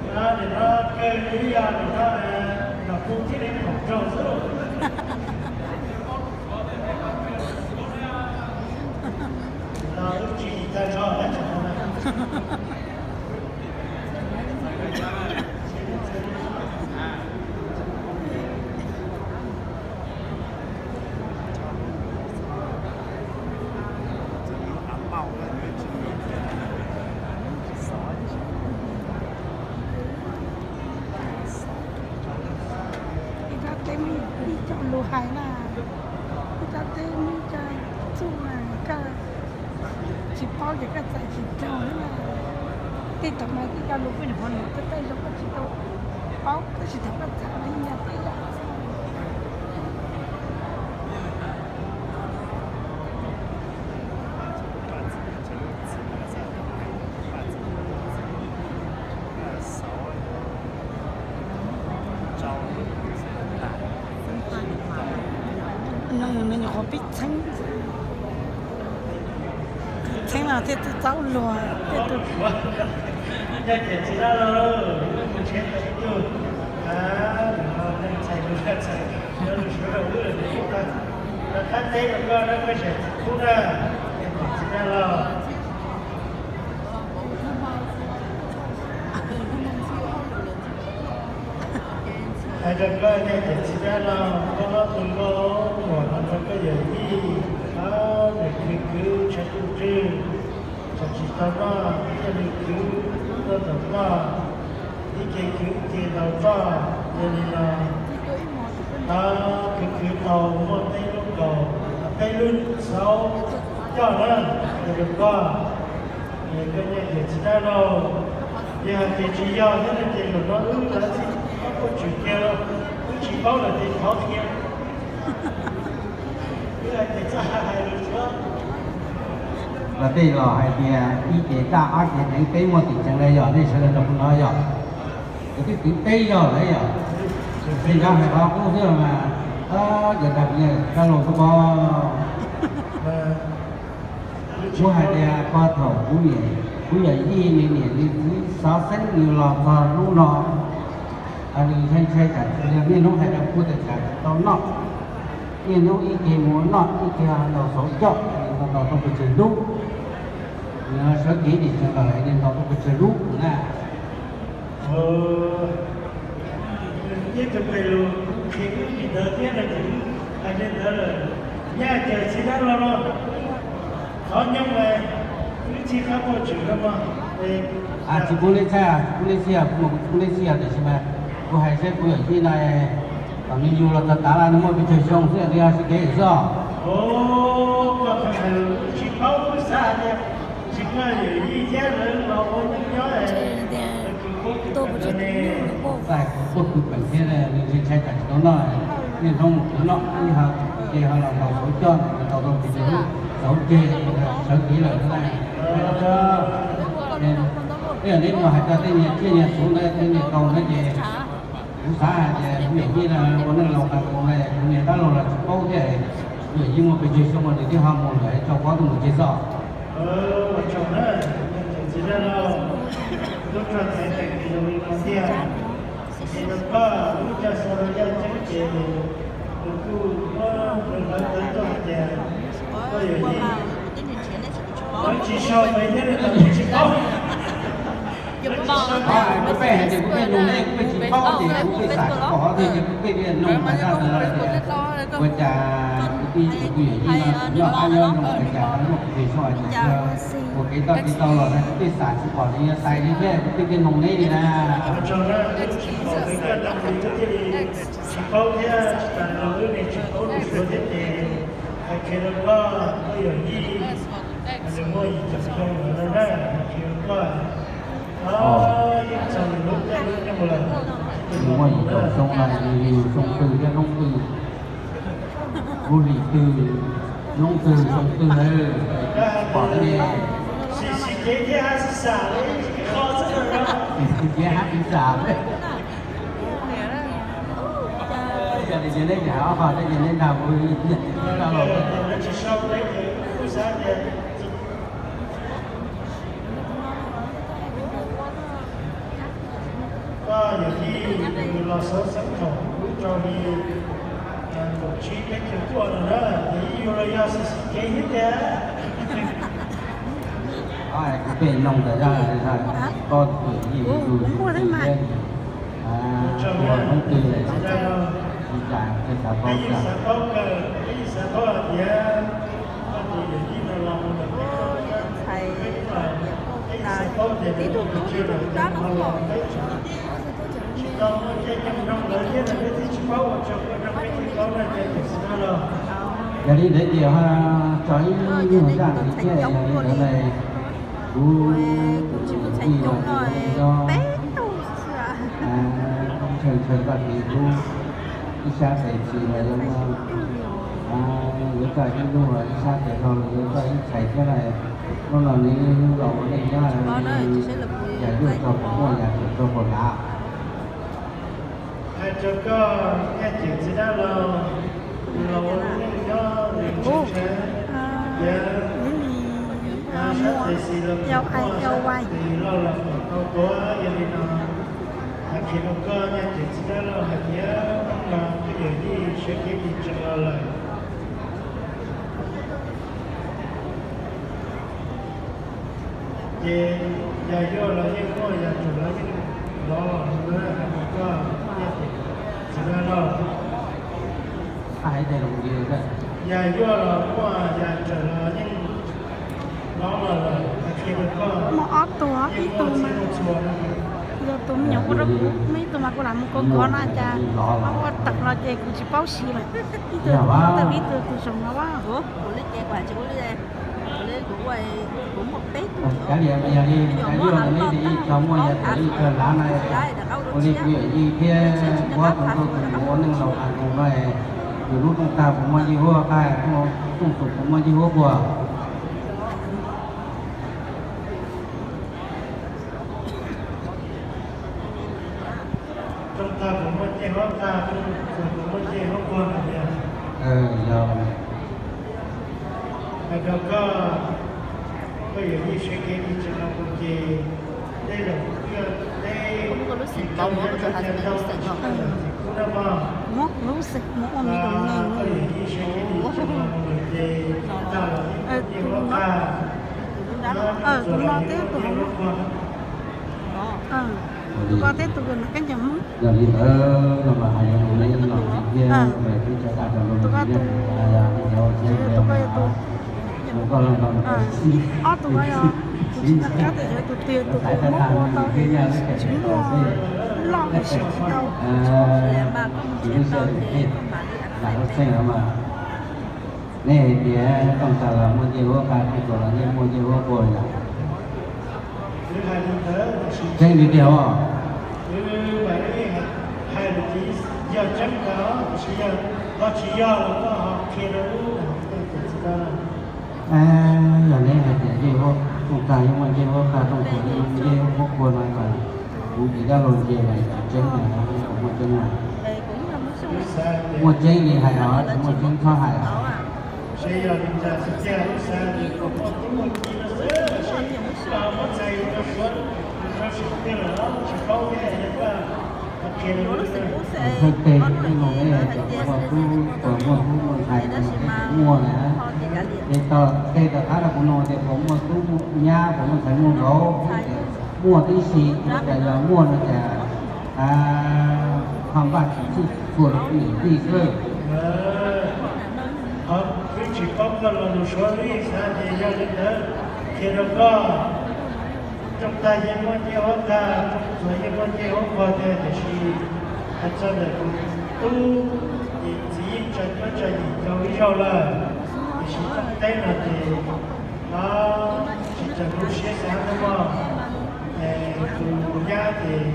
Nim no kawg li yog nim no, nram qub thiaj li pom nrog xwb. Los wb tsis tag nrho na. Ib rab teb muaj ib co lus hais na, ib rab teb muaj ib co txuj mas koj tsis paub ces koj txais tsis raug na. Tej thaum mas tej co lus peb nyuam qhuav lus tej tej zoo koj tsis tau paub, tab sis thaum koj txais mas yeej yog tej yam xwb. Nws nyuam qhuav pib txheeb, txheeb no thiaj txaus luag tej tus. Hais rau koj tej cov txiv dab laug, koj ob tug nkauj muam no rau koj yawm yij, nws khwv khwv tshav ntuj tswg, tsam tsis tau noj thiaj li khwv tuaj tom koj, ib ce khwv ib ce ntaus koj, yog li no, khwv khwv tau muaj peb lub kaus, peb lub xauv coj na, hais rau koj. Koj nyiaj yawm txiv dab laug, yog hais tias tsis yog thiab no ces zaum no wb lawv txij ob puas tswm kiag, wb tsis paub lawm ces thov qhia. Wb hais tias txoj hais lus tsuav. Los tej los hais tias ib ce daj ob ce deev, peb muaj tim tseev lawm yog nej sawv daws rau qhov no yog, kuv twb twv peb zaug lawm yog, tej zaum hais qhov qub xwb mas, nkawd dag kuv nyiaj dab laug xwb pob. Kuv hais tias puag thaum kuv niam, kuv yawm yij nws niam nws txiv xov xeeb nws los txog hnub no, nws ntshai ntshai tsam niaj hnub hais rau kuv tias tsam tsis tau noj, niaj hnub ib ce mus noj ib ce ntaus xauv coj, nws ntaus tau pes tsawg lub, nws sawv kev tim tsev lawm nws ntaus tau pes tsawg lub na. Ib tug pes lus qhia wb li ntawd thiab no ces wb hais li ntawd lawm, nyaj yawm txiv dab laug no, qhov nyoog mas wb txij qab puag tshwm no mog. Tsis pub neb txhaj, tsis pub neb txhij, kuv mas kuv tsis pub neb txhij tiam sis mas kuv hais seb kuv yawm yij no, kom nws yug los txog tav lawm nws muaj pes tsawg xyoo xwb, nws yog sawv kev xwb os. Tsis paub, wb xav hais tias tsis koj yawm yij thiab lawv los ua neej nyob, txais kuv tuaj kwv peem thiab nws ntshai ntshai tsam tsis tau noj, niaj hnub mus kwv noj ib hau, ces ho los ntaus xauv coj, ntaus tau pes tsawg lub xauv ceg, sawv kev lawm na. Tej zaum neb mus hais rau tej niag tsiaj niag txhu ntawd, tej niag kaus ntawd ces kuv xav hais tias kuv yawm yij ua neej laus qas nkaus na, kuv niam dab laug los tsis paub thiab, kuv yawm yij muaj pes tsawg xyoo nws twb ho mus lawm, tso kuv ob tug mus tsev xwb. Ua tsaug na, txiv dab laug, lub rog thaiv teem zoo li no tiag. Ces rau koj lub caij xyoo rau yaj ceeb ces nws kuj muab nws lawv tawv tuaj hais tias koj yawm yij, lawv tsis sau npe thiab li ntawd kuj tsis paub. Kuv pheej hais tias kuv pheej nug neb, kuv pheej tsis paub ces kuv pheej xav tsis pom tiag ces kuv pheej li nug tas zaj ntawd tias ua cas kuv twb yog kuv yawm yij no noj qab nyob zoo ua cas muaj pes tsawg xyoo ces ua kev toj kev tau los kuv twb xav tsis pom li, yuav xais li thiab kuv twb thiaj nug neb li na. Tsis paub thiab tsis tas los wb niaj tsis paub lus Suav thiab ces hais qhia rau koj, koj yawm yij nws muaj yim caum xyoo lawm no na, hais qhia rau koj. Yeej txog nws lub caij lub nyoog lawm. Nws muaj yim caum xyoo lawm, nws yug xyoo twg thiab hnub twg, lub hlis twg, hnub twg xyoo twg lawm, pom ne. Sim sim kev thiab hab sib xam, sim sim kev hab sib xam. Yog li ces neb ces hais ob qho thiab ces neb nrog kuv, nrog kuv. Yog li nws los xov xeeb thaum lub rau li kaum tsib peb caug tuaj no na, ces yus los yog xis xis kev thiab tiag. Kuv peb noog ntawm zaj, zaj tsis paub twm yij tus tus thiab, ua hnub twg li cas, peb xav paub kawg, peb xav paub hais tias koj tus yawm yij no los mus lawm peb, peb xav paub tias nws tus tus dab no los peb tsev. Tsis tau muaj caij nyoog zoo lawm thiab no peb thiaj tsis paub ua tsaug koj nrog peb sib paub na, caij tus xwb na los. Yog li ntawd ces ho tso ib nyuag zaj ntxiv thiab, yog li ntawd mas kuv tus yij los nyob ntshaw ntshaw koj tis lub ib sab tes tsis los yuav, yuav koj ib lub, ib sab tes hlau los yuav koj ib txhais thiab na. Hnub no nws los ua neej nyob, yam yuaj tso puas muaj, yam tsawv tso puas lav. Hais rau koj nyaj ceem txiv dab laug, nws los ua lub neej nyob nws tshee tshee, yog sab tes xis los kom muaj, sab tes loj los kom tau tuav. Yog li no hais kiag rau koj nyaj ceem txiv dab laug hais tias hnub no twb yog yij siab kev tis tseem los lawm. Ces yam yuaj los yeej muaj, yam tsawv los yeej lov los na, hais rau koj nyaj ceem txiv dab laug. Yam yuaj los muaj, yam tsawv los yeej lov los lawm, hais kiag rau koj. Muaj ob tug, ib tug mas yog tus me nyuam ua rau kuv, muaj ib tug mas kuv lam mus kov kov no cas ua tawm los ces kuv tsis paub siv lawm. Ib tug tawm, ib tug tus zoo no. Kav liam, yog li yam yuaj los neb ib tug muaj, yog tus ib tug lav na, ua li kuv yawm yij thiab kuv tus nkauj tus muam ua neej laus qas nkoos no, yus lub rooj tag puas muaj ncej huab qaj, rooj tus puas muaj ncej huab puas? Rooj tag puas muaj ncej huab qaj, rooj txuas puas muaj ncej huab puag no tiag? Yog. Hais rau koj, koj yawm yij siab kev tis tseem los mus ces tej zaum kuj yog teb tsis tau ntau tsis tau ntau tsis tau ntau tsis kub na mog. Koj yawm yij siab kev tis tseem los mus lawm ces tag los yeej muaj ncej huab qaj. Tus no thiab tus hauv no. Tus ko thiab tus kws nrog kab ncaws Hmoob. Yog li ntawd no mas hais li no los tsis thiab, peb cov dab rau lub tus ko yog tus, tus ko yog tus, ob tug ko yog tus tsis nrog kab tes xwb, tus twg tus kws Hmoob ua tau tsis muaj loj li sim tsis tau. Neb hais tias rooj tag los muaj ncej huab qaj, rooj txuas los yeej muaj ncej huab puag yom? Tseeb li tiag os. Yog neb hais tias ncej huab, rooj tag yeej muaj ncej huab qaj, rooj txuas yeej muaj ncej huab puag no mas kuv tsis dab laug ntse mas tseeb na, puas muaj tseeb na? Muaj tseeb li hais os, tsis muaj tseeb txhob hais os. Pheej tej ib no ne, cov muaj tub, puas muaj tub muaj ntxhais no ces muaj na. Tej tom qab no kuv nug tias puas muaj tub muaj nyab, puas muaj ntxhais muaj vauv, muaj tib si, cas yog muaj no cas ho npaj tsis txhij tsis txhua rau kuv niam tij xwb. Qhov twb tsis paub koj los lus Suav li xav ces yog li ntawd qhia rau koj, rooj tag yeej muaj ncej huab tag, rooj txuas yeej muaj ncej huab puag tiag, tiam sis hais txog ntawm tus tub ces txiv yeej tsa cuab tsa yim rau ib zaug lawm, tiam sis rooj teb no ces tsis tseem lub siab xav ntau mog. Tus nyab ces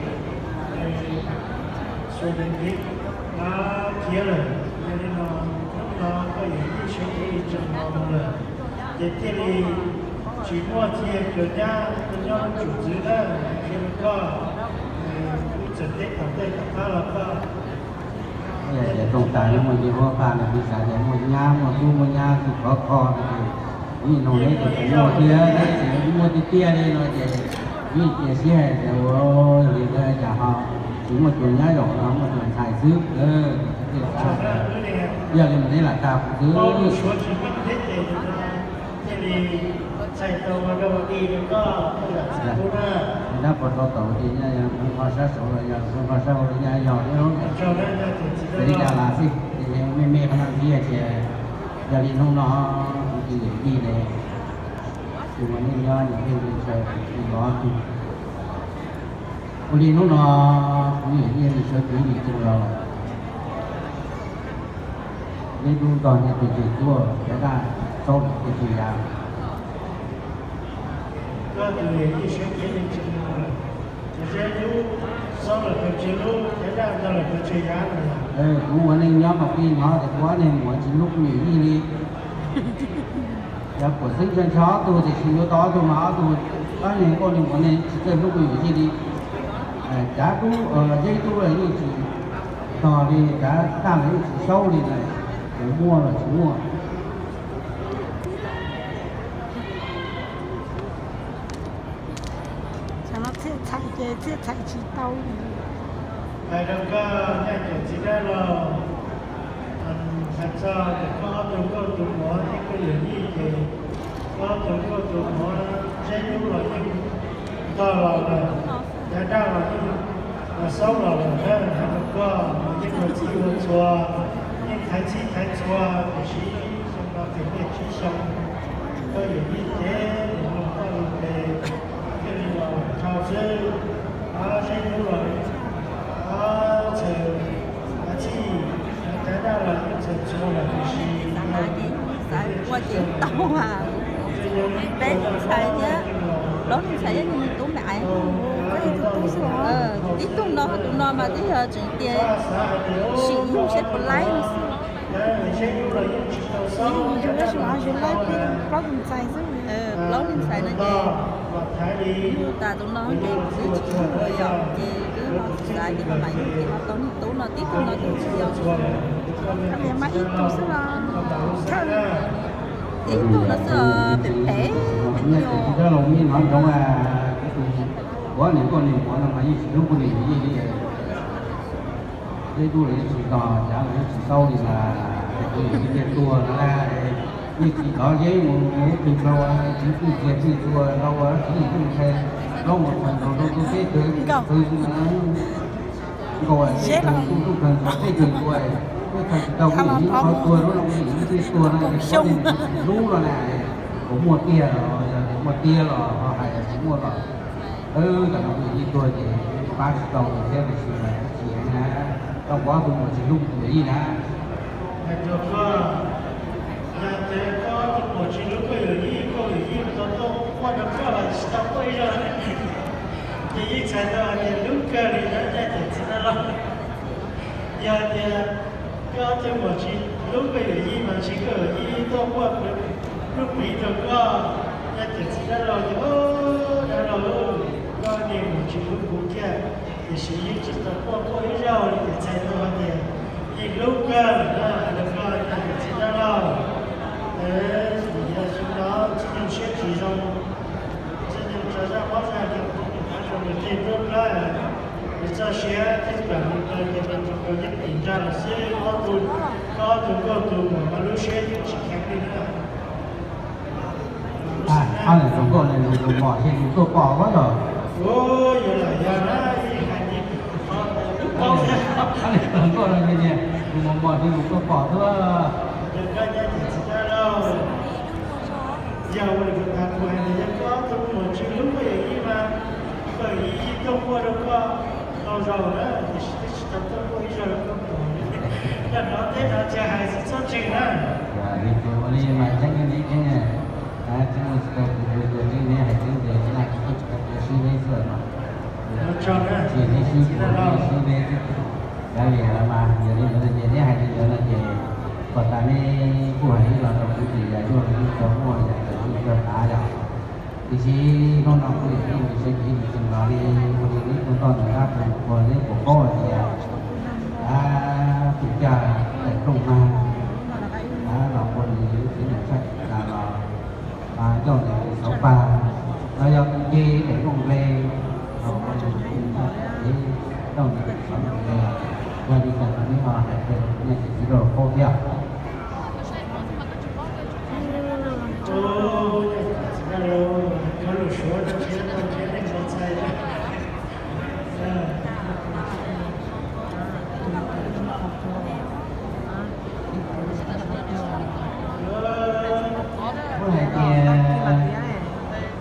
xuas nws khiav lawm, yog li no hnub no koj yawm yij siab kev tis tseem los mus lawm, ces thiaj li tsis muaj txiv yawg cuas nyab tuaj nyob lub tsum txwv na, qhia rau koj, wb txawm teb tom ntej tom qab los koj. Yog tias rooj tag yeej muaj ncej huab qaj no, kuv xav tias muaj nyab muaj tub muaj nyab xwb khov kho no ces, kuv yeej nug neb tias puas muaj thiab, neb tsis muaj tiag tiag li no ces kuv yeej cia siab hais tias ua li ntawd cas ho tsis Muaj tus nyab yaum no muaj tus ntxhais xwb, yog li mus neb lam tag kuv xwb. Nab puas tau tau tias nyab yog nqho sab saud los yog nqho sab hauv, nyab yog thiab, xav li cas los xij, me me qhov no ntxiv tias yog li hnub no kuv tus yawm yij ne, tus uas nej nyob nws pheej ntshaw kuv lov tug. Ua li hnub no kuv yawm yij nws sawv tsees li tsees los, Zeb Dub ntog nyiaj pes tsawg tuaj, Zeb Daj xaub lawm pes tsawg yav. Koj tus yawm yij sawv tsees li tsees los, Zeb Dub xaub lawm pes tsawg lub, Zeb Daj ntog lawm pes tsawg yav no. Kuv ua neej nyob mas pib hnov tias kuv ob niag muam tsis hlub kuv yawm yij li. Yog puas xeeb ntshaw ntshaw ob tug tiam sis yuav tau ob tug mas ob tug, ob niag nkauj niag muam ne tsis txawj hlub kuv yawm yij li. Cav Dub, Zeb Dub los yeej tsis tog li, cav Daj los yeej tsis xaub li na, ces muaj los tsis muaj. Txhia txhais ces txhia txhais tsis tau li. Hais rau koj nyaj ces txiv dab laug, hais txog tias koj ob tug nkauj tus muam thiab koj yawm yij ces koj ob tug nkauj tus muam Zeb Dub los yeej ntog los lawm, Zeb Daj los yeej xaub los lawm, hais rau koj mas yeej ua txij ua txhua, yeej thaiv txij thaiv txhua, tiam sis xyoo no ces nej tsib xyoo, koj yawm yij ces nws mloog koj lus ces thiaj li los dhau xwb. Zeb Dub los txhawm thaiv txij, Zeb Daj los yeej txhawm txhua lawm tiam sis xav ua ces tau, peb ntxhais thiab, plaub ntxhais thiab nws tub me aiv. Ib tug no tus no mas twb yog tseem tias sim yug seb puas laib no xwb. Yug tab sis mas yug laib peb plaub tus ntxhais xwb. Plaub tus ntxhais no ces yug tas tus no ces twb tsis yug lawm yom, ces twb ho xav ces ho mam yug ces ho tau niag tub no tib tug no ces tsis yog. Mas ib tug xwb los thawj li. Ib tug no xwb pem pem. Kuv niam nkauj niam muam no mas yeej tsis hlub kuv niam yij li. Zeb Dub los yeej tsis tos, Cav los yeej tsis xaub li mas, kuv niam yij tuag no na, yeej tsis tos Zeb mus mus plig plaws, txiv twj txiag twj txhua rau ua txiv yim twj nthe, plaub mus txog nkaus rau tus teb chaws, nkaus teb chaws nkaus teb chaws ua, twb txhais tsis tau kuv niam yij qhov tuag lub no, kuv niam yij tuag no, hlub no na, kuv muaj tiag los yog muaj tiag los ho hais tias muaj los. Tam no kuv niam yij tuag ces pab tsis tau nws thiab tiam sis mas tsis na, tau kuv ob tug muam tsis hlub kuv yawm yij na. Hais rau koj, yog tias koj ob tug muam tsis hlub koj yawm yij, koj yawm yij tau tuaj quaj rau koj los tsis tau quaj ib zaug, ces yeej txhais tau hais tias hlub kawg li na, nyaj ces txiv dab laug. Yog tias koj ob tug muam tsis hlub koj yawm yij mas ntshe koj yawm yij tuaj quaj lub pliv rau koj, nyaj ces txiv dab laug ces, dab laug, koj niag muam tsis hlub kuv kiag, tiam sis yeej tsis tau quaj quaj ib zaug li ces txhais tau hais tias yeej hlub kawg na, hais rau koj nyaj ces txiv dab laug. Vim yog xyoo no txiv neej siab tsis zoo, txiv neej tso zaj mob zaj nkeeg, qhov zoo nws tej nruab plab, nws txoj sia thiab plam nws plaws ces nws mus rau yeeb tim nrag los xwb, ob tug, koj ob tug nkauj tus muam mas lub siab yeej tsis kheev li na. Ob niag tus nkauj ne tus mos thiaj mus tuaj pom koj los. Yuav lam yog na, ib hais tias ob niag tus nkauj no tus mos mos thiaj mus tuaj pom xwb. Yog koj nyaj ces txiv dab laug, yog ua li kuv tas kuv hais tias yog koj ob tug muam tsis hlub koj yawm yij mas koj yawm yij tuaj quaj rau koj tau zaus na, tiam sis twb tsis tau tuaj quaj ib zaug rau koj pom. Yog hnov teb hnov chaw hais xwb txhob ntseeg na. Ua li mas tseeb ne, tseeb, tseeb tsis tau kuv, kuv tseeb ne, hais tseeb tias neb tsis tau kuv sib neb xwb no. Tsis neb sib kuv, neb sib neb xwb. Kav liam los mas, yog li ntawd no ces neb hais li ntawd no ces kom tas neb kuj hais ib los rau kuv ces yam yuaj los yeej tau muaj, yam txawv los yeej tau tav yom. Tiam sis hnub no kuj yog ib nws sawv cev nws tseem los li, ua li neb tuaj toj ntawm dab qhuas neb puas paub tias tus cag daim rooj mag, los ua nws txiv nws tshaj tas los ncauj nws xauv pag, los yog tus nce daim rooj nqe, los ua nws txiv nws tshaj tas, ncauj nws nej txiv rau paub thiab. Kuv hais tias,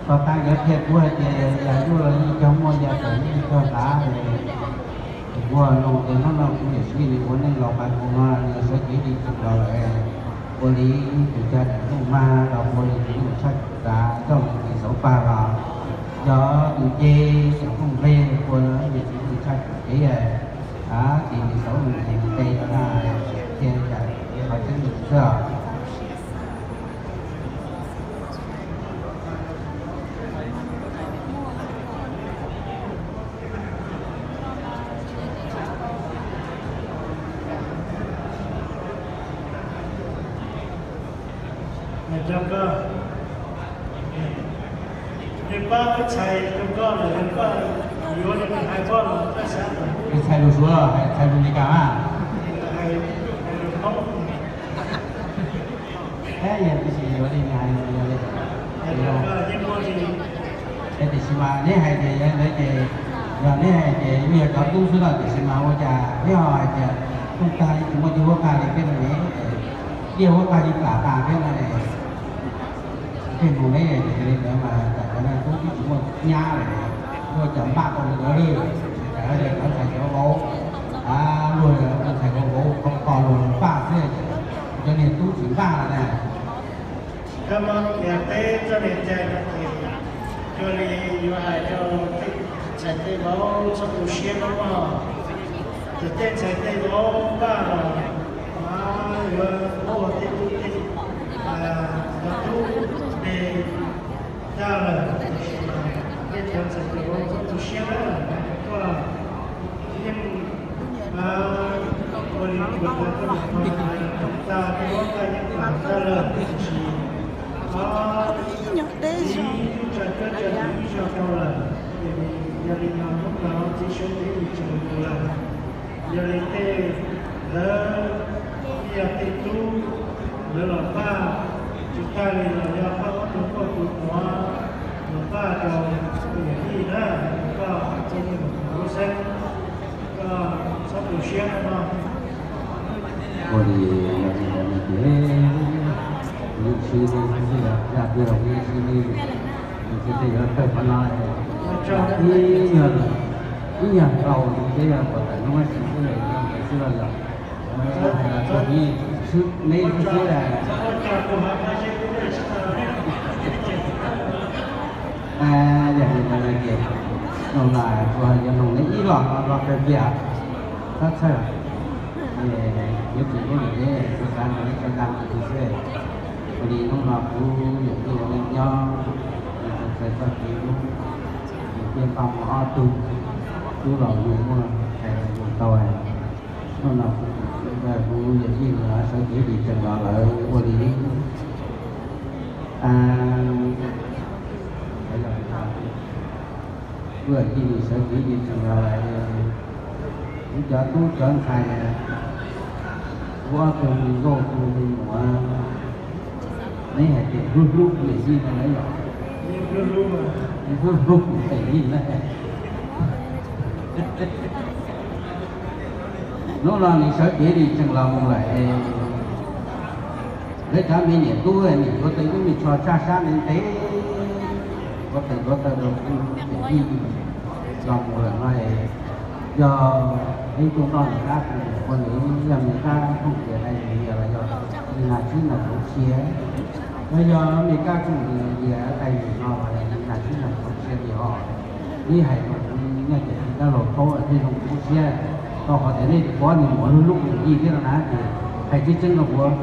tau tas nkawd qhia kuv hais tias yog yuj los yeej cog muaj, yog tawm yeej cog tav. Kuv los tias hnub no kuv niam txiv li ua neej los pab kuv no, nws sawv cev li tseem los lawm. Ua li tus cag daim ntuj mag los ua li tus ntuj tshaj txav coj mus tiv xauv pag los, yog tus nce tseem phooj nqe ua niam txiv tus tshaj txav kev, ces tiv xauv mus tiv nqe no na, ces cas qhov tseeb xwb. Nws pab ib txhais rau koj lawm, koj yuav li nws hais koj los koj xav. Ib txhais lus Suav, txhais lus Meskas mas. Hais lus Hmoob. Peb yog tus tsis yuav li nws hais, yog li. Ces tiam sis mas neb hais tias yog ntawd ces, yog neb hais tias yeej yog cov tub xwb no, tiam sis mas ua cas neb ho hais tias kooj tag yeej tsis muaj cov huab qag li peb no ne, liaj huab qag yeej plam tas thiab no ne. Tej mus neb ces li ntawd mas tam cov neeg tub twb tsis muaj nyab lawm, muaj cov npaj tau li ntawd li. Cov ntxhais cov vauv, luag cov ntxhais cov vauv qhov qos luag paj xwb, cov niag tub tsis npaj lawm na. Koj muab kiag teb txoj niag cai no ces cuag li yuav hais rau tej ntxhais tej vauv txhob tu siab no mog. Ces tej ntxhais tej vauv npaj los yuav muab ua tej tub tej, cov tub tej tag lawm, tiam sis mas tej cov ntxhais tej vauv txhob tu siab na, koj yeej ua li kuv hais koj niam no, tag tej vauv tag yeej plam tag lawm, tiam sis ib tsa cuab tsa ib zog rau lawm, ces yog li no hnub no txiv sawv cev li tseem mus lawm. Yog li tej lawv ib yam tej tub lawv los npaj tsis tag li los yog pab ob tug poj tug muam los npaj rau tus yawm yij na, koj txhob tu siab no. Ua li yog li ntawd no ces kuv yeej sib sib yog zaj twg los kuv yeej sib li, nws thiaj li yuav tawg qhov no. Ib nyuag, ib nyuag tau ces yog kom tawm hnub ib sim xwb los yog ntawd xwb los yog. Hais los txog neb xwb xwb. Yog li ntawd ces no mas kuv yuav nug neb ib los no los kawg kiag, thab txhawj, yuav tsis muaj lwm neb xav xav nrog neb sawv daws mus xwb. Ua li hnub no kuv yawm yij ua neej nyob, nws txawm txais txoj kev hlub, nws thiaj npaj mus ob tug tub los yus muaj hais yus tau. Hnub no kuv yawm yij sawv cev li tseem los lawm ua li, kuv yawm yij sawv cev li tseem los lawm, kuv cov tub cov ntxhais, kuv ob tug me nkauj tug me muam, neb hais tias hlub hlub kuv yawm yij no lawm los, hlub hlub kuv yawm yij na. Hnub no nws sawv cev li tseem los mus lawm, lawv cov me niam tub nim tuav taws lub me tsho tshaj sab ntev ntev, tuav taws tuav taws rau kuv yawm yij los mus lawm no es, yog ib tug noj nws qab tus ua nws, yog nws qab thooj tias dais lis los yog nws nas tsib nas txhuv tshiab, los yog nws qab thooj tias dais lis no los nws nas tsib nas txhuv tshiab li os. Ib hais kom kuv nyob ces kuv dab laug Thaub thiaj zoo kuv lub siab, rau qhov tias nej pom nws muaj hlub hlub yawm yij thiab no na, ces hais tseeb tseeb rau kuv.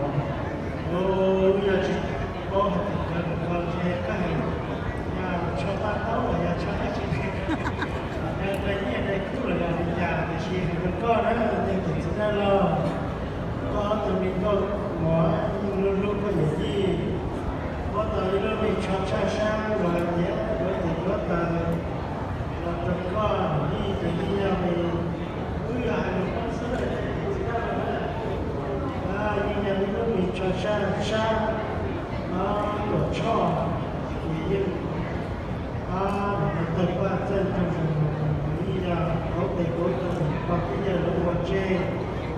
Koj ob tug me nkauj muam yeej hlub hlub koj yawm yij, muab tau ib lub me tsho tshaj sab los hais tias yuav tes yuav taws los rau koj yawm yij, ces yeej yog li wb yog hais lus Hmoob xwb, tsis tau Sab sab, tuam tshoj, ces yeej tawg paj txawj tag nrho, ib yam kauv tes kauv taw, pog thiab yawg lawv ua tseg,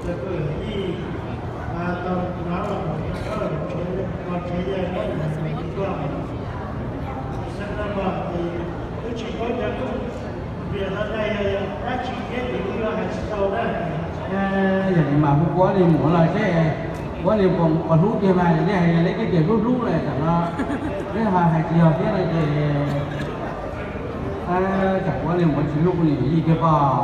rau koj yawm yij tau hnav los mus rau koj tsev, koj tsev yawg lawv mus rau koj. Xav tau los ces twb tsis paub cov koj piav tau dab tsi thiab ces kuj yuav hais tsis tau na. Yog li mas kuv ua li mus los seb, ua li pom qhov hlub tiag mas nej hais yog nej tiag tiag hlub hlub lawm tam no, nej ho hais tsis yog thiab no ces tsam ua li mus tsis hlub kuv niam yij tiag pog.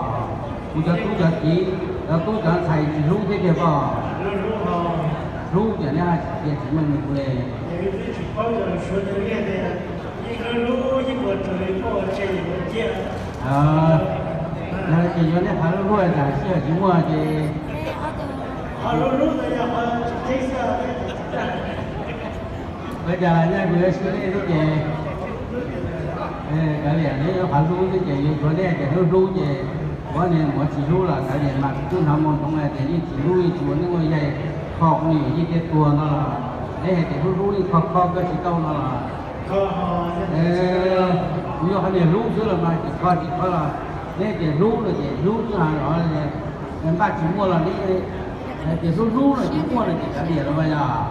Kuv cov tub cov kiv, cov tub cov ntxhais tsis hlub thiab tiag pog. Hlub ces nej ho tsis tias tsis meej li kuv li. Yog ces yuav nej qhov hlub hlub tas sij hawm tsis muaj ces ua cas los nyaj kuv yuav sib nej xwb ces kav liam, nej yuav qhov hlub xwb ces yuav tshuav nej tias hlub hlub ces ua li mus tsis hlub los kav liam mas kuv twb hnov moo ntoo tias yeej tsis hlub yeej tsis ua neej ua yaig, kho kuv niam yij thiab tuag no los nej hais tias hlub hlub yeej kho kho koj tsis tau no los kuv yog qhov niag hlub xwb los mas tsis kho tsis kho los nej tias hlub no ces hlub xwb hais los npaj tsis muaj los nej hais tias hlub hlub no tsis muaj no ces kav liam los mas yog.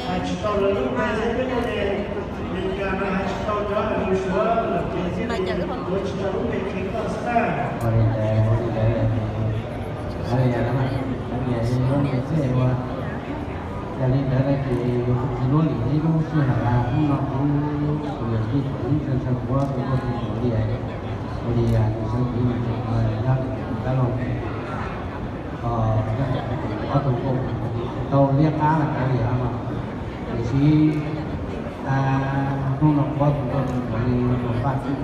Hais tsis tau lawv lub npe xwb, peb cov Amelikas no hais tsis tau cov Hais Lus Suav lawm ces thiaj li tuav tsis tau lub npe Kheev Koj xwb na. Ua li ntawd, ua li ntawd, ua li ntawd, ua li ntawd no ces kuv tsis luag li ib lub sij hawm hnub no kuv tus yawm yij thaum ub ntshaw ntshaw kuv ob tug nkauj tus tus liam, tus liam tus sawv kev mus tseem nyob tus kab laug, ob tug nkauj tau liab qab los kav liam no. Tiam sis hnub no kuv ob tug nkauj tus tus li mus paj txib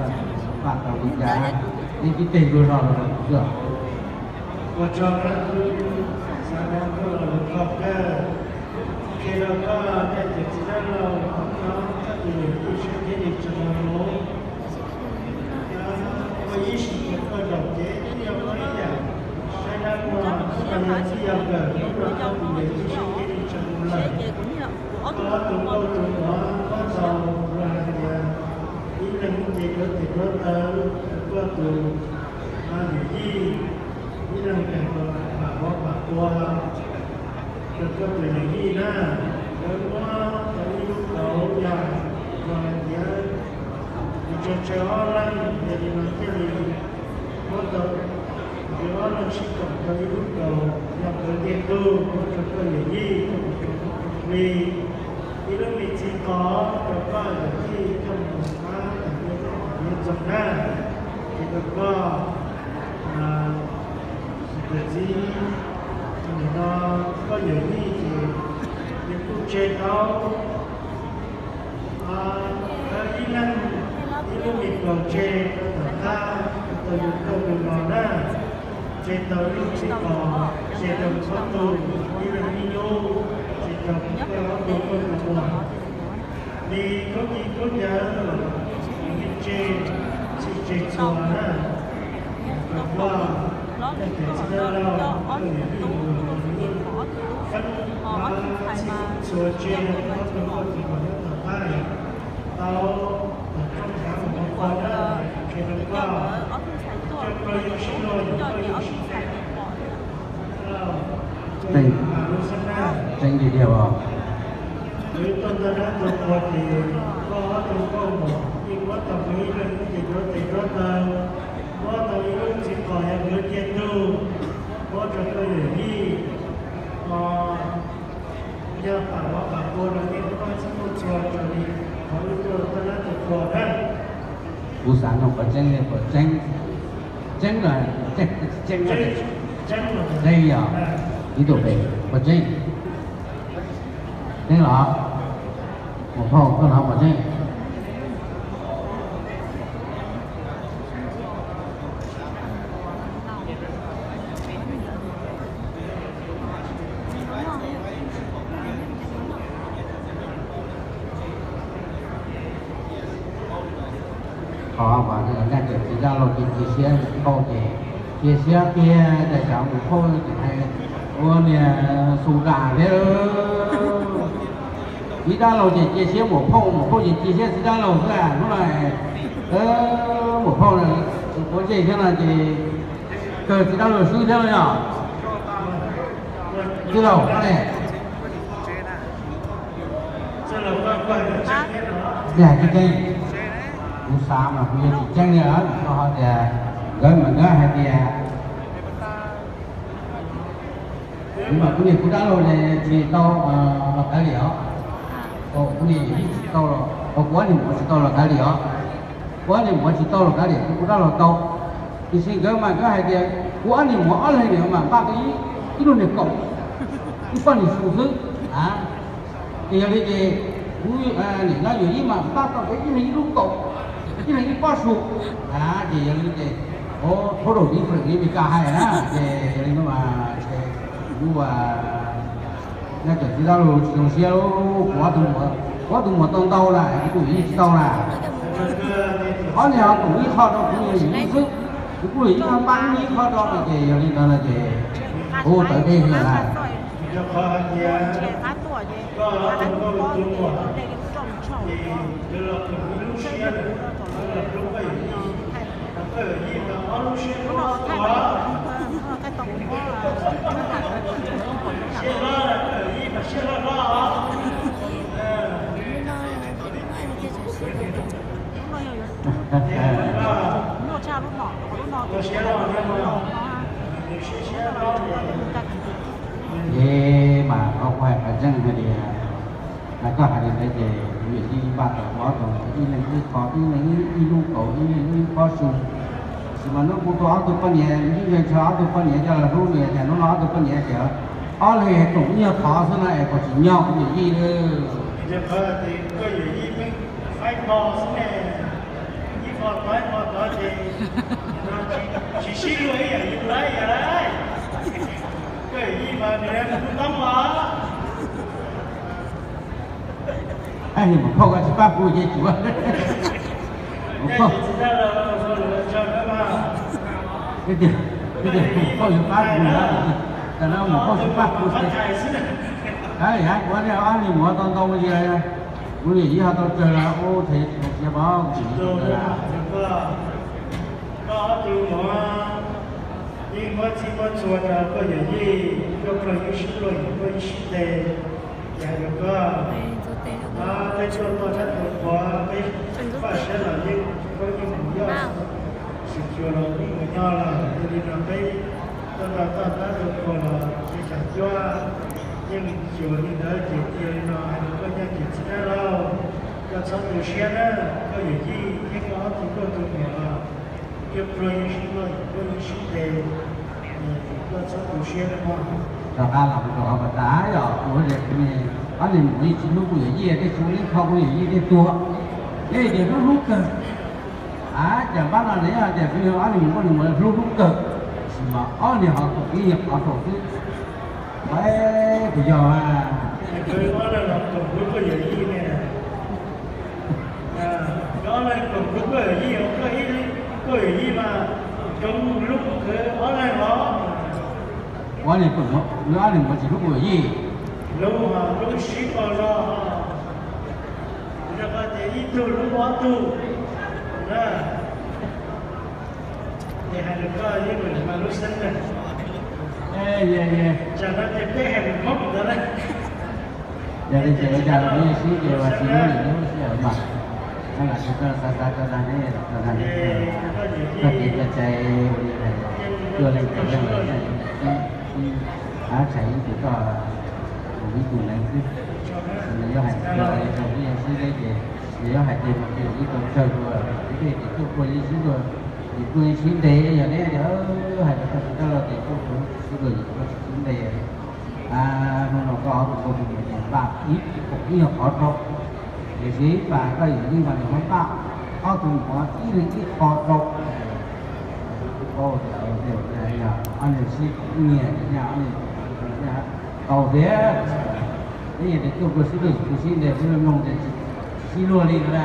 paj tau li cas, neb tib teg nruab zog rau kuv xwb. Ua tsaug koj xav hnov koj los lus kho kawg, qhia rau koj tej kev txiv dab laug, koj tus yawm yij sab kev li tseem mus. Ua ib sim ces koj zaum ces twb yog muaj ib yam saib dab muag, koj yog txij yog nkawm, hnub no koj tus yawm yij sab kev li tseem mus lawm. Koj ob tug nkauj tus muam pab tau luag hais tias ib leeg ces yuav tes yuav taw rau koj tus yawm yij, ib leeg tes pam vov pam tua rau koj tus yawm yij na. Lawv muab tau ib lub kaus yog luag hais tias nws tsawg tsawg ob leeg, yog li no thiaj li muab tau, nkawd ob leeg sib koom tau ib lub kaus yog nkawd ntiag tug muab rau koj yawm yij coj mus rau hli, ib lub me txiv qos rau koj yawm yij coj mus pab tam ntiaj teb tam ntiaj txoog na. Ces rau koj tus txiv, nim no koj yawm yij ces nws kuj tseg tau ib leeg ib lub me kaus tseg rau tom qab rau yus kauj yus los na. Tseg tau ib lub txiv qos, tseg rau koj tug ib leeg ib lub, tseg rau koj ob tug kauj tug muag. Li khaub ncaws khaub ncaws los yeej tseg, tsis tseg txhua na. Rau koj tej kev txiv dab laug, koj yawm yij mus los yeej feeb txhua tseg rau koj tug kauj tug muag nyob tom qab, tau tom rooj nrad mus ua koj na, qhia rau koj, coj koj yeej sib luag, yog koj yeej sib tseeb. Tseeb tiag tiag os. Kuv tuaj ntog dab tuag qhuav ces koj ob tug nkauj muam yeej muab tau mus ib leeg ib ce nruab tes nruab taw, muab tau ib lub txiv qos yog nkawd ntiag tug, muab rau koj yawm yij. Yog pam vov pam pua los yeej muaj txhij muaj txhua raws li qhov wb tuaj ntog dab tuag qhuav na. Kuv xav nug qhov tseeb li, qhov tseeb, tseeb los tseeb, tseeb, tseeb yog ib tug pem qhov tseeb. Tseeb los? Mus phauj koj hnov qhov tseeb. Qhov uas nej cov txiv dab laug cia siab mus phauj ces cia siab tiag, cas xyov mus phauj ces hais ua niag xu dam thiab. Txiv dab laug ces cia siab mus phauj, mus phauj ces cia siab txiv dab laug xwb. Hnub no mus phauj, ua ntsej thiab no ces kawg txiv dab laug swb thiab no yog. Tij laug ne, tsis hais tsis keej, kuv xav mas kuv yuav tsis tseeb li os. Koj ho tias nkawd mas nkawd hais tias kuv mas kuv niam kuv dab laug tsis tau los kawv li os. Kuv niam tsis tau los, kuv ob niag muam tsis tau los kawv li os. Kuv ob niag muam tsis tau los kawv li, kuv dab laug tau. Tiam sis nkawd mas nkawd hais tias kuv ob niag muam ob leeg mas npaj tau ib lub niag kaum, ib poj niam su xwb. Ces yog li ces kuv niam no yawm yij mas npaj tau ib leeg ib lub kaum, ib leeg ib pob su. Ces yog li ces, thab daum tiv fem li Mes Kas hais na, ces yog li no mas kuv, nej cov txiv dab laug tsis zoo siab, kuv ob tug muam tau ntau na, kuv tus yawm yij tsis tau na. Ob niag ho tus ib qho rau kuv yawm yij xwb, kuv kuj yawm yij npaj ib qho rau no ces yog li ntawd no ces kuv tawv dej li na. Ces mas qhov kuv hais qhov tseeb hais tias, mas koj hais li ntawd ces kuv yawm yij npaj tau ob tug, ib leeg ib qho, ib leeg ib lub kaum, ib leeg ib pob su. Tiam sis mas hnub kuv tua ob tug poj niam, ib leeg ntshaw ob tug poj niam coj los hlub nws, cas hnub no ob tug poj niam tias ob leeg tus ib nyuag qhov xwb no es kuv tsis nyob kuv yawm yij li. Koj yawm yij faib hmo xwb ne, ib hmo tod ib hmo tod ces tsis sib luag ib yam li kuv lawm. Koj yawm yij mas nws mus tub toob os. Mus phauj koj tsis pab kuv ces tsuav. Mus phauj, mus phauj yuav pab kuv na, tam no mus phauj tsis pab kuv ces, kuv ob niag muam tau ntau li, kuv yawm yij ho tau tsawg los ua ces tsis zoo siab pab kuv yawm yij tau tsawg. Koj ob tug muam yeej muab txhij muab txhua rau koj yawm yij, koj pluag yeej sib pluag, koj yeej sib ntes. Ces hais rau koj, peb tuaj txog sab tus qhuav, peb faj siab los yeej, koj yeej mus yoj, sim xyuas los yeej mus nyob lawm. Yog li no peb tuaj txog sab tus qhuav los peb tsam cuab yeej xyuas li ntawd ces yog li no hais rau koj nyaj ces txiv dab laug, koj txhob tu siab na, koj yawm yij thiab koj ob tug tuaj tug niam los, koj pluag yeej sib pluag, koj yeej sib ntes, koj txhob tu siab na mog. Rov qab los rau qhov pas tas yog kuv tias kuv ob niag muam yeej tsis hlub kuv yawm yij, tej tsis hlub ib qho kuv yawm yij tej tuag, neb tias hlub hlub kawg. Cas pab no nws yog tias kuv yog ob niag muam, ob niag muam hlub hlub kawg, tab sis mas ob niag ho koom ib nyuag qhov rau xwb. Kuv yog, ob leeg koom hlub koj yawm yij ne, ob leeg koom hlub koj yawm yij, koj yawm yij mas koom hlub koj ob leeg os. Ua li, nws ob niag muam tsis hlub kuv yawm yij, hlub, hlub sib koom zog, rau qhov tias ib tug hlub ob tug na. Ces hais rau koj yeej lwm mas lub xeeb na. Tsam no ces peb hais lus Hmoob ntawd na. Yog li ces ua cas los kuv yeej sib ces ua tsis lub lwm lub sij hawm mas, no lam tsis tau xav xav tau dag neb, tau dag neb, txoj kev cai ua li hais, tuaj leej twg leej lawm sib, sib, ab tshais ib tug toj, ib tug neeg xwb. Nws yuav hais tias rau kuv yeej sib deb ces, nws yuav hais tias mas kuv yeej tau tsawg dua, kuv dej ces tuaj kuj yeej sib dua, ces kuj yeej sib ntes. Yog neb tias hais rau koj tsis dab laug ces tuaj kuv sib dua, kuv tsis sib ntes. Hnub no koj ob tug npau tus niam ces npaj ib koom ib nyuag qhov rau, tiam sis pas koj yawm yij mas nws muab npaj ob tug muam ib leeg ib qho rau. Kuv paub tias yog ob niag sib koom ib nyuag ces nyaj ob niag tau thiab. Peb yeej tias tuaj kuj sib dua, kuj sib ntes, peb mloog ces tsis sib luag li no na.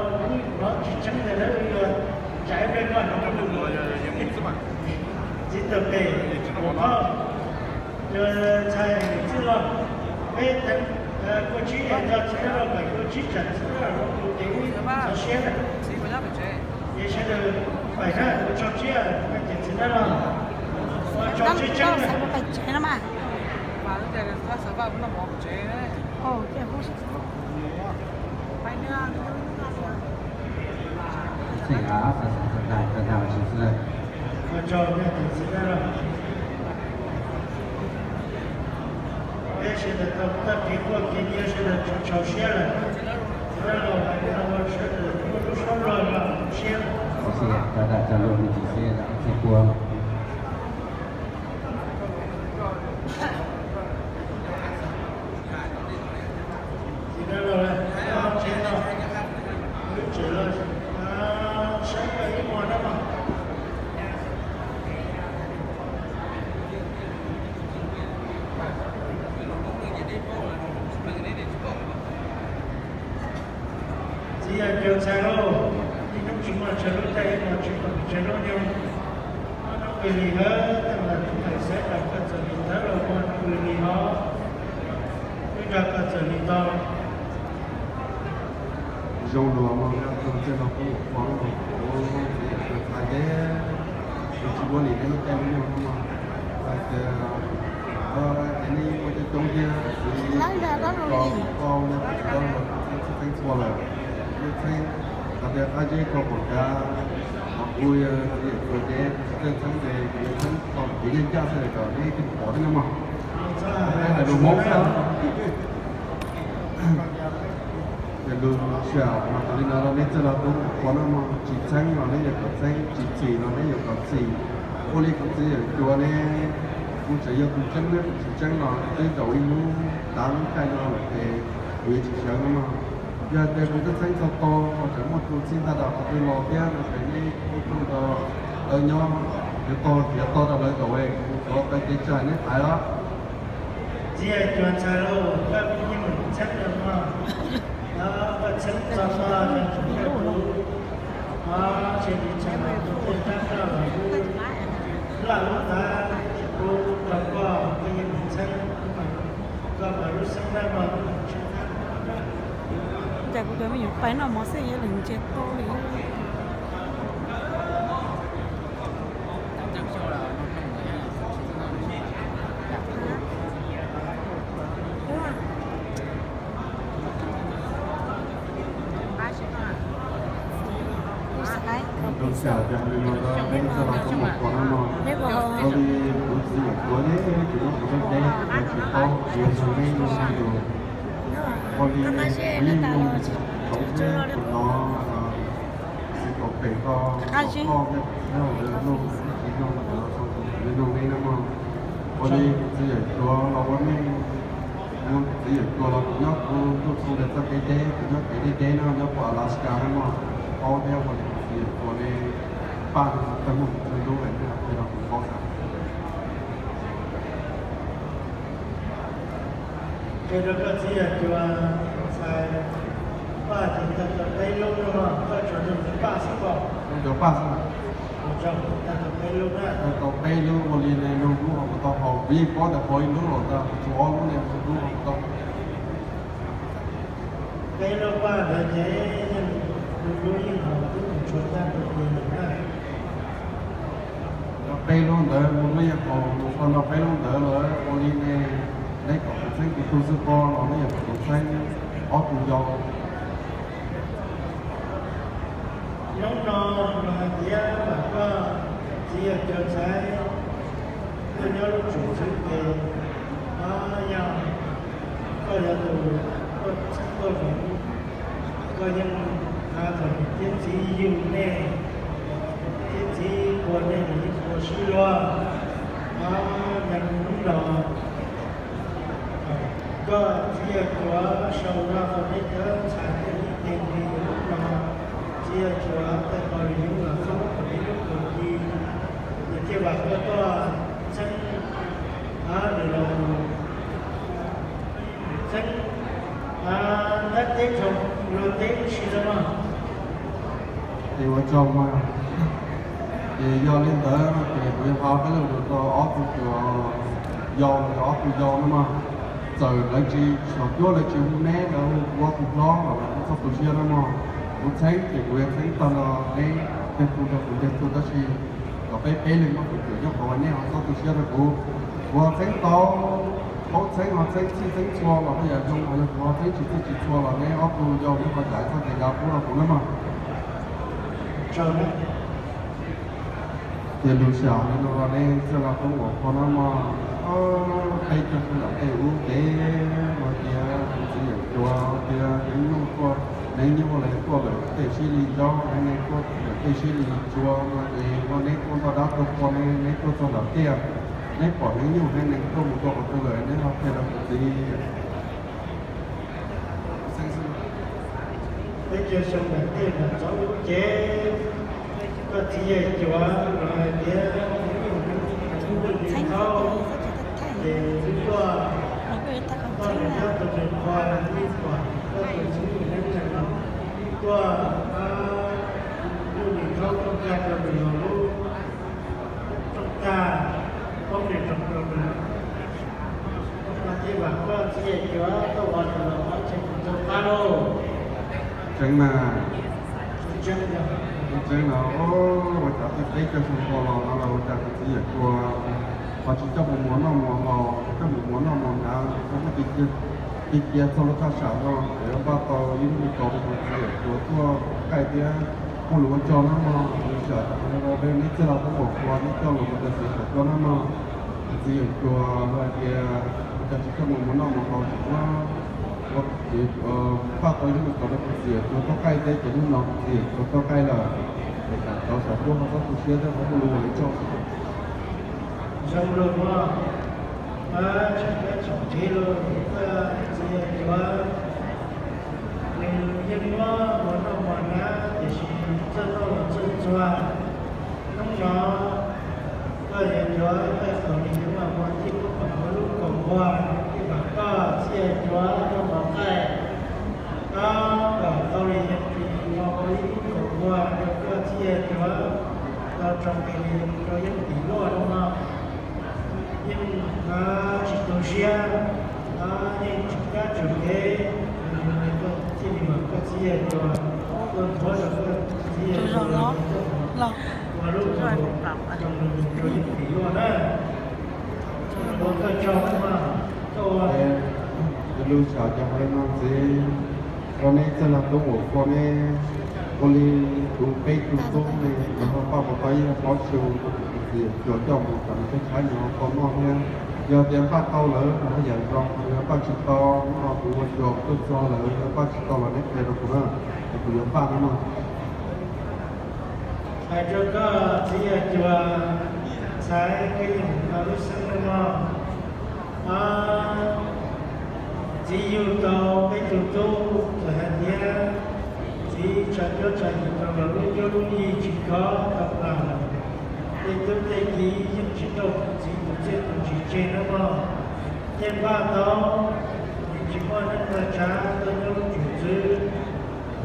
lub hlob tsis tseeb ntawd lawv yuav tsam ib pliag koj hnov lus txiv tawm pem ua qhov ntxhais txij los, peb teev kua tsib es nco txiv neej los pem kua tsib tsam txiv neej los tus ces wb txhov siab lawm. Ces sawv daws pem na, kuv tso tsib ces txiv neej los tso tsib tseeb na. Peb sawv daws tau tag kev quaj kev nyiav sawv daws tsis txhov siab lawm. Sawv daws los hais tias sawv daws muaj lub suab loj los siab. Tsis tau los lawm, tsev no, lub tsev los saib koj ib hmos na mog. Txiv yawg cov ntxhais lauj, ib hnub tsis muaj tsav lub caij, ib hmos tsis muaj tsav lub nyoog. Ob hnub kws li hawv tej lawm tub hais saib tas koj txawm li thawb los ua kws li hov, wb nrog koj txawm li tau. Zoo dua mog, tus txiv no kuj ua kuv txiv yawm txhais teb, kuv tsis muaj li neb lub caij lub nyoog no mog. Hais tias ces nej ua coob coob thiab, txiv yawm txhais tau nej tsis tau txheeb txheeb txhua lawm, nej txheeb hais tias qab zib kho pom kav, qhov kuv yog txiv yawm txhais teb, tsis txheeb txheeb ces kuv yuav txheeb tau kuv yeej ncaj xwb kom nej twb pom thiab no mog. Hais lus Hmoob xwb. Ces lus tshwm mas tas li no los nej txawj los tub ua no mog, tsis txheeb los nej yuav kom txheeb, tsis txim los nej yuav kom txim. Ua li kuv txiv yawm cuav ne, kuv tseem yog tus tseeb ne, kuv tsis tseeb los twb zaum ib hnub tav lub caij no lawm ces kuv yuav tsis sawv no mog. Yog tias kuv twb txheeb txog tog, tseem muaj tus txij ntaj dam qhov twg los thiab no ces nej ib tug tau lawv nyob, yuav tog yuav tog rau lawv zaum es kuv tsuav qe kev tsa neb thaiv os. Txiv yawg cuav ntxhais lauj, koj yeej meem txheeb lawm mog. Koj txheeb txog tog ces kuv, o, tsis txheeb los tus tej rab koj los laj lub tav tsis pub rau koj, koj yeej meem txheeb, koj mas lub xeeb dawb mog. Cas kuv cov me nyuam pais noj mov xwb yuav lwm ntsia tau li. Ua li kuv txiv yawm cuav ne, kuv muab kuv lub dej kuv tsis paub, kuv tsis paub ne, ua li kuv yeej mloog tsoov thiab kuv hnov txiv tom pem ko, koj thiab kuv txiv hauv lawv mloog, txiv mloog los txog kuv li mloog ne no mog. Ua li kuv txiv yawm cuav los ua neej, kuv txiv yawm cuav los kuv nyob kuv ntuj txoo ntawm txoj kev deb, kuv nyob kev deb deb no nyob puag Alaska no mog, paub thiab. Ua li kuv txiv yawm cuav ne, paj tawg muaj kuv txhua ntub lawm thiab los kuv paub xav. Qhia rau koj txiv yawg Cuas tus ntxhais Paj ces tau tau peb lub no, koj tsuas rau tus Paj xwb pom? Rau tus Paj xwb. Tau tau peb lub na. Tau tau peb lub, ua li ne, lub lub ho puas tau haus? Kuv yeej paub tias haus ib lub los tau, tsuas ob lub ne, lub lub ho puas tau? Peb lub Paj ntawd ces yeej lub lub yeej haus, twb mus tshua tag rau tus na. Peb lub ntawd mus lub yeej haus, mus txog nrog peb lub ntawd lawm, ua li ne, neb kom kuv txheeb kuv tug xwb pob los neb yuav kom kuv txheeb ob tug yau? Hnub no los hais tias mam koj txiv yawg Cuas ntxhais tuaj nyob lub tsum xwb ces, o, yog koj yog tus tuaj txheeb tuaj zoov, koj yeej hais thaum niam thiab txiv yug nej thiab txiv tua nej los yeej tua sib luag. O, yog hnub no koj txiv yawg Cuas sau zog rau neb cov ntxhais thiaj li ib teg li hnub no, txiv yawg Cuas taij qos li hnub no txhob muab kom neb lub kaus ci, nws thiaj vam koj tuaj txheeb, nws los mus txheeb ntab teb rau luag teb lub si no mog. Es ua tsaug mas. Ces yog li ntawd ces kuv yuav hais peb lus rau ob tug yau, ob tug yau no mog. Txawm lawv tsis, xyov cuab lawv tsis hu neb, lawv hu kuv ob tug hlob los lawv kuj txhob tu siab no mog. Kuv txheeb ces kuv yuav txheeb tag nrho neb tej tug rau kuv tej tug, tab sis kom peb peb leeg muaj feem xwm nyob qhov uas nej ho txhob tu siab rau kuv. Kuv ho txheeb tau, paub txheeb ho txheeb txhij txheeb txhua los yog zoo, ho yog kuv ho txheeb tsis txhij tsis txhua los neb ob tug yau neb ho zam txoj kev yav pub rau kuv nawb mog. Ces lus xyaum li no los nej txawj los poob uas qhua no mog. Peb cov txog ntawm tej ub peb no tias kuv txiv yawm Cuas tias neeg nyuj tuaj, neeg nyuj lawv tuaj lawm tej sib li ncob, neeg tuaj lawm tej sib li tsuas no ces neb tuaj ntoj dab tuaj qhua ne, neb tuaj txog ntawm tiaj, neb pom neeg nyuj thiab neeg tuaj mus rau qhov twg lawm neb ho qhia rau kuv txiv. Peb cov xyoo ntawm tej mus txog ub ces koj txiv yawm Cuas los hais tias hnub hnub li thaub ces wb tuaj, koj tus nyob tus nws qhua ib pom koj tus xib hwb neeb neeg los tuaj, hnub li thaub rooj tag rau nws los lub rooj tag poob nws rooj rau nws. Mas thiaj vam koj txiv yawm Cuas tuaj ua nws los qhov tseem tus tau qab lauj. Tseeb mas. Tseeb los ua cas peb cov xyoo ko los no los ua cas kuv txiv yawm Cuas ho tsis coj mus muas noj muas haus, tsis coj mus muas noj muas hnav, tsis muab cia cia txog lub thaj tsam no es yuav npaj tau ib lub me kaus rau kuv txiv yawm Cuas tuaj qaij thiab muaj lus ua tsaug na mog. Lus xyaum tas li no, neb txawj los poob uas qhua, neb coj los mus rau txiv xyaum tuaj na mog. Kuv txiv yawm Cuas hais tias ua cas tsis coj mus muas noj muas haus, tsis muab ua, npaj tau ib lub me kaus rau kuv txiv yawm Cuas tuaj qaij thiab ces hnub no kuv txiv yawm Cuas tuaj qaij lawm. Es kom cov xyaum tuaj ho txhob tu siab thiab ho muaj lus ua li tsaug. Zoo lus mog, tseem tseem tsev lus, koj txiv yawm Cuas nws yeej muab muas noj muas hnav tiam sis txawj noj los txawj txuag. Hnub no koj yawm Cuas taij kaus li hnub no ua tij muab kom ua lub kaus npua, tij mam koj txiv yawm Cuas tuaj mus qaij, koj kom tau li yawm Cuas ua ib lub kaus npua rau koj txiv yawm Cuas tau tso nqe li rau yeeb tim luaj no. Yeej tsis tu siab, yeej tsis kab tsum kev, thiaj li mam koj txiv yawm Cuas tuaj nthuav rau koj txiv yawm Cuas los ua lub kaus npua rau yeeb tim luaj na. Ua koj tsaug na, koj ua. Lus xyaum ces hais li no ntxiv, rau neb txawj los poob uas qhua neb, ua li kuv peb tug tub ne, lawv ho npaj mus tau ib pob su rau kuv txiv yawm Cuas coj mus kom nws tshaib nws ho tau noj thiab. Yog tias npaj tau lawm los ho yam zoo, yog npaj tsis tau no kuv ua Cuas tuaj txog lawm, yog npaj tsis tau los neb qhia rau kuv na, es kuv yuav npaj no no. Hais rau koj txiv yawm Cuas ntxhais, koj yeej mus tau lub xeeb no no. Txiv yug tau peb tug tub, txawm hais tias txiv tsa cuab tsa yig tau los lub cuab lub yig tsis khov tau plag lawm, tej tub tej kiv yeej tsis tau tus txiv tus txiaj tus ntsig tseg no no. Yeej npaj tau, nws Tsis muaj neeg txawj tsav tuaj nyob lub tsev xwb,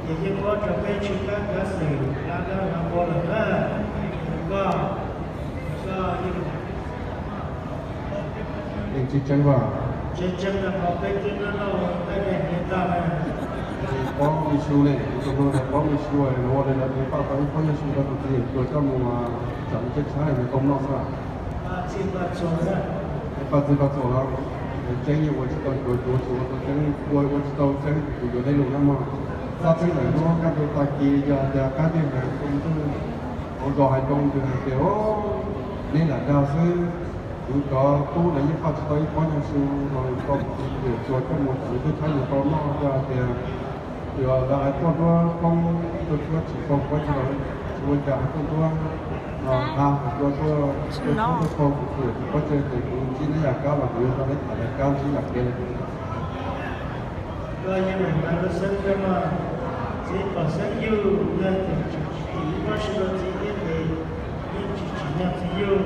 ces yeej muab rau peb tshwj kab kav xwm dab dab hnov ua lawm na. Koj, koj yeej tsis tseeb vas. Tseeb tseeb no qhov peb twb noj noj ua nqaij dai hniav tag na. Ces paub me su ne, kuv tus hluas ntawd paub me su los ua li lawv tus paj tau ib pob nyuag su rau tus txiv yawm txwv coj mus tsam tshaib tshaib nws tau noj xwb. Paj txi paj txhuam los tseeb yeej ua tsis tau cuav cuav tsis ua tau tseeb, ua ua tsis tau tseeb kuv yuav dej lus na mog. Txhob txeeb lawm hnub kaj ntug tag kis yog tias qab tij hais zoo ntxwg hauv zos hais zoo ntxwg hais tias neb lam dag xwb. Kuv cov tub lawv yeej paj tsis tau ib pob nyuag su los tau txiv yawm txwv coj mus tsam tshaib tshaib nws tau noj, yog hais tias yog lawv hais tuaj nruab poob tuaj tshuab tsis tau pob, tsis ua cas hais tuaj nruab no dag hais tuaj tuaj tshuab tuaj tau kuv txiv yawm txwv pob tseg ces kuv ntsib neb yam kab los kuv yuav rau neb tham yam kab ntsib yam kev li. Koj yeej meem ntawd lub xeeb koj mas, txiv pom xeeb yug yog tias tsis tsim ib pob su rau txiv thiab ces yeej tsis tsim nyog txiv yug.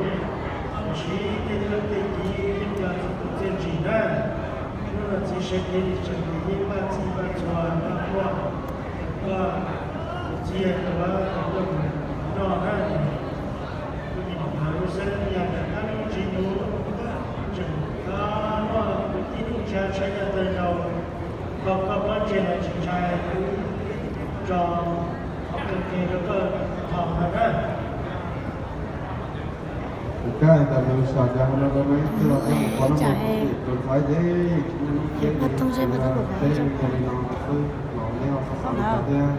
Tiam sis tej tub tej kiv yeej yog txiv tus txiaj ntsig na. Hnub no txiv sawv kev li tseem ces yeej paj txi paj txhuam paj quaj, koj tus txiv yawm txwv tuaj mus noj na. Kuv nim hnov lub xeeb yog rov qab lub ntsis mus, tseem muaj kwv tij neej tsa tshaj yaj tawg nkaus, koj koj pob ntseg los tsis ntshai, kuv tso qhov qe qe rau koj thaum no na. Kuv cab tas nws sam cas no rau neb txij los yog mus qhov no mus tus ntxhais ces tsis muaj lub tsheb li, tsheb li mus li no xwb los neb ho xav xav li cas thiab.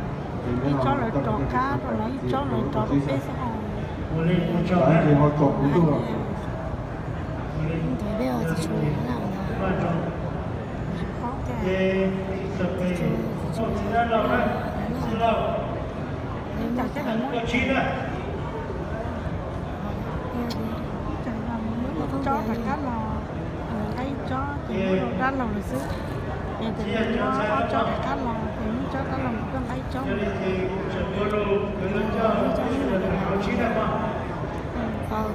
Ib tsob lawv rov qab rau lawv, ib tsob lawv rov rau peb xwb os. Tab sis ho tsom kuv ntuj os. Ntawd peb tsis tshua paub tias tsis tshua tsis tshua paub tias lawv noj. Ib tsob thiab lawv muab, ib tsob rov qab los, nqa ib tsob ces muab rau dab laug lawm xwb. Yog tias muab ob tsob rov qab los ces muab tsob dab laug mus koj nqa ib tsob.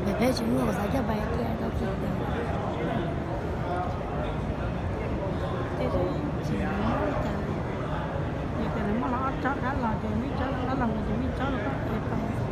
Peb tsis muaj xav coj pais tiag rau kiag. Ces tsis muab li cas, yog tias lawv muab los ob tsob dab laug ces muab ib tsob dab laug mus ces muab ib tsob rau koj es pais.